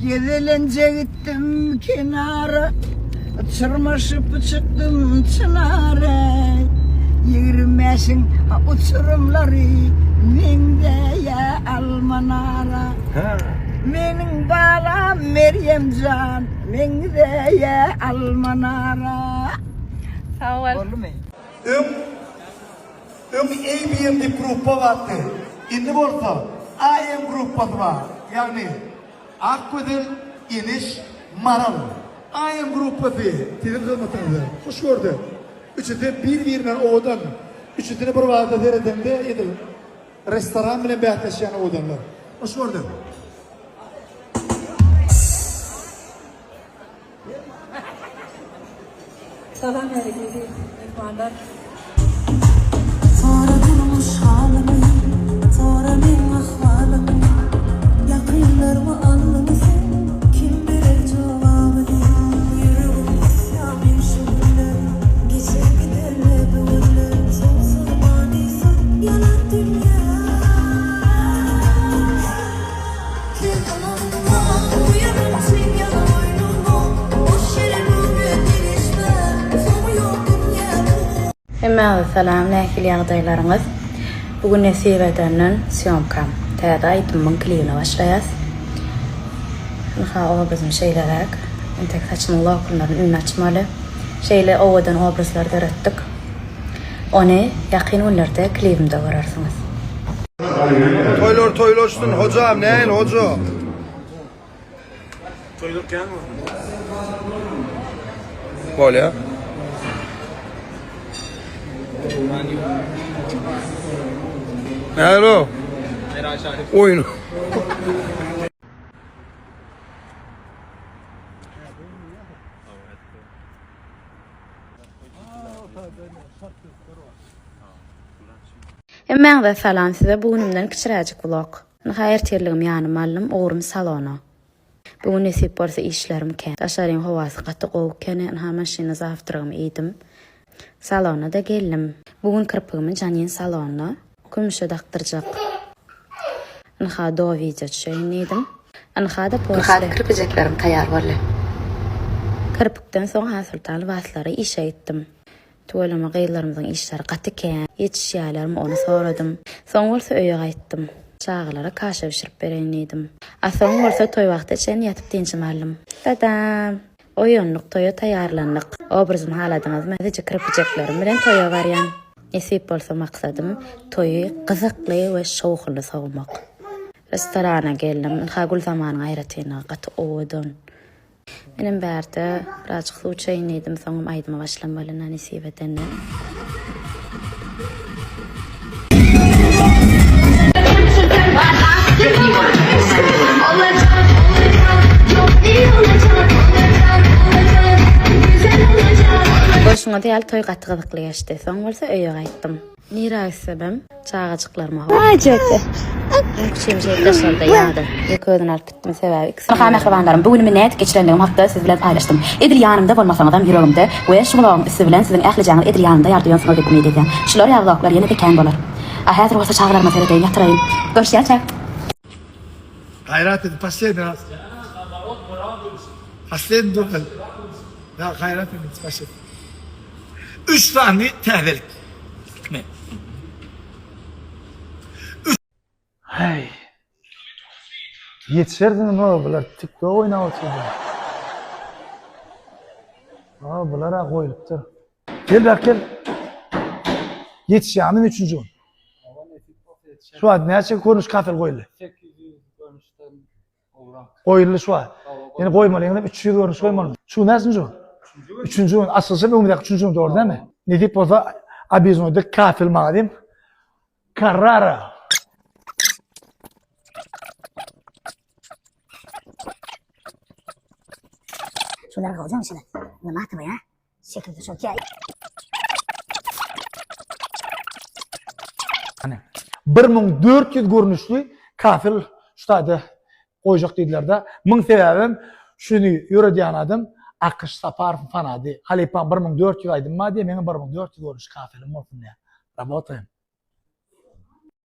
Gezelenje gitdim kenara, Çyrmaşyp çykdym çynara. Ýigrim bäşiň uçurymlary Meňzeýä alma nara. Meniň balam Merýem jan Meňzeýä alma nara. Sag bol. Boldumy? Öň öň ABM diýip grupba bardy. Indi bolsa AM grupbasy bar. Ýagny Akgözel, Eneş, Maral. AM grupbasy siziň hyzmatyňyzda. Hoş gördük. Üçüsi bir-birinden owadan. Üçüsine bir bada seredeňde edil restoran bilen bäsleşýän owadanlar. Hoş gördük. Salam herkese myhmanlar. Sora durmuş halymy, sora meň ahwalymy, Ýakynlarymy aldyň sen, kim berer jogabyny? Ýüregim gysýar meň şu günler, Geçer giderler bu günler, Soňsuz manysyz ýalan dünýä. Hemmäňize salam nähili ýagdaýlaryňyz bu gün nesip edenden sýomkam täze aýdymyň klibine başlaýas ynha obrazym şeýleräk entek saçymyň lokunlaryny indi açmaly şeýle owadan obrazlar döretdik ony ýakyn günlerde klibimde görersiňiz. Toýlar toýlaşsyn hojam nähili hoja. Toýlar kän bolsun. Bolýa. Nähili? Oýun. Hemmäňize salam size bu günümden kiçiräjik vlog. Ynha ertirligimi ýanyma aldym ugrum salona. Bu gün nesip bolsa işlerim kän. Daşaryň howasy gaty gowy ekeni ynha maşynda zawtrygymy iýdim. Salona-da geldim. Bu gün kirpigimi Janin salonda kümüşe dakdyrjak. Ynha do wideo düşeýin diýdim. Ynha-da posle. Ynha kirpijeklerim taýýar boldy. Kirpikden soň Hasultan lybaslara işe gitdim. Tüweleme gyzlarymyzyň işleri gaty kän. Ýetişýälermi ony soradym. Soň bolsa öýe gaýtdym. Çagalara kaşa bişirip bereýin diýdim. A soň bolsa toý wagta çenli ýatyp dynjymy aldym. Tadam! Oýandyk, toýa taýýarlandyk. Obrazymy haladyňyzmy? Täzeje kirpijeklerim bilen toýa barýan. Nesip bolsa maksadym toýy gyzykly we şowhunly sowmak. Restorana geldim. Ynha Gülzamanyň aýratynlygy gaty owadan. Menem bärde birazjyk suw içeýin diýdim, soňam aýdyma başlamaly nesip edende. Görşüňiz ýaly toý gaty gyzykly geçdi. Soň bolsa öýe gaýtdym. Nirä gitsemem çagajyklaryma Öňküçem şeýle daşarda ýa-da ýeke özüni alyp gitdim sebäbi ikisi. Ynha mähribanlarym bu günümi nädip geçirenligim hakda siz bilen paýlaşdym. Edil ýanymda bolmasaňyzam ýüregimde we şu vlogyň üsti bilen siziň ählijäňiz edil ýanymda ýaly duýansyňyz diýip umyt edýän. Şular ýaly vloglar ýene-de kän bolar. A häzir bolsa çagalaryma seredeýin ýatyraýyn. Görüşýänçäk. Gaýrat edip posledniý raz. Posledniý dubl. Ýa gaýrat edip spasibo. Üç sany täzelik. Men. Häý. Ýetişersiňiz ho bular tiktok oýnap otyrdy. Ha bular-a goýlupdyr. Gel bäri gel. Ýetişýärmi üçünji gün? Şu wagt näçe görnüş kafel goýuldy? 800 görnüşden gowrak. Goýuldy şu wagt. Ýene goýmaly, ýene 300 görnüş goýmaly. Şu näçinji gün? Üçünji gün. Açylyşam öňündäki üçünji gün dogry dälmi? Nesip bolsa Obiznoýda kafel magazin Carrara. Şular hocam şular. Nima ya? Şekilde şol ki. Hani 1400 görnüşli kafel şu taýda goýjak diýdiler-de. Muň sebäbem şuny ýöredýän adam Akyş Saparowyň fanady. Halypaň 1400 aýdym bar diýýär, meňem 1400 görnüşli kafelim bolsun diýýär. Rabotaýym.